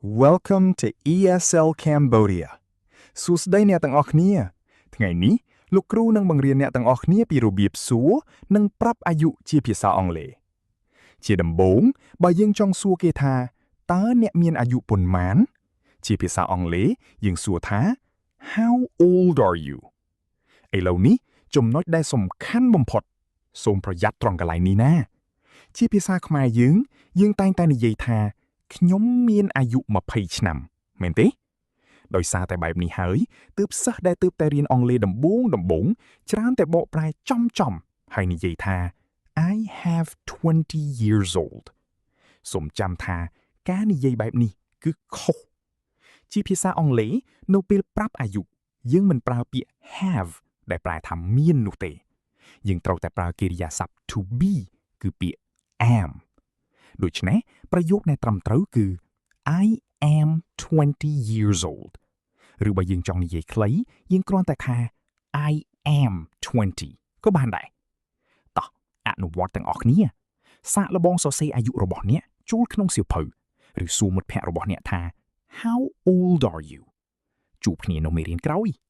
Welcome to ESL Cambodia. សួស្តីអ្នកទាំងអស់គ្នា ថ្ងៃនេះលោកគ្រូនឹងបង្រៀនអ្នកទាំងអស់គ្នាពីរបៀបសួរនិងប្រាប់អាយុជាភាសាអង់គ្លេសជាដំបូងបើយើងចង់សួរគេថាតើអ្នកមានអាយុប៉ុន្មាន ជាភាសាអង់គ្លេសយើងសួរថា How old are you? ឥឡូវនេះចំណុចដែលសំខាន់បំផុតសូមប្រយ័ត្នត្រង់កន្លែងនេះណា ជាភាសាខ្មែរយើង យើងតែងតែនិយាយថាខ្ញុំមានអាយុ20ឆ្នាំមែនទេដោយសារតែបែបនេះហើយទើបសិស្សដែលទើបតែរៀនអង់គ្លេសដំបូងដំបូងច្រើនតែបកប្រែចំចំហើយនិយាយថា I have 20 years old. សូមចាំថាការនិយាយបែបនេះគឺខុសជាភាសាអង់គ្លេសនៅពេលប្រាប់អាយុយើងមិនប្រើពាក្យ have ដែលប្រែថាមាននោះទេ យើងត្រូវតែប្រើកិរិយាសព្ទ to be គឺពាក្យ am. ដូច្នេះប្រយោគដែលត្រឹមត្រូវគឺ I am 20 years old. ឬបើយើងចង់និយាយខ្លីយើងគ្រាន់តែថា I am 20ក៏បានដែរតោះអនុវត្តទាំងអស់គ្នាសាកល្បងសរសេរអាយុរបស់អ្នកចូលក្នុងសៀវភៅឬសួរមិត្តភ័ក្តិរបស់អ្នកថា How old are you? ជួបគ្នានៅមេរៀនក្រោយ។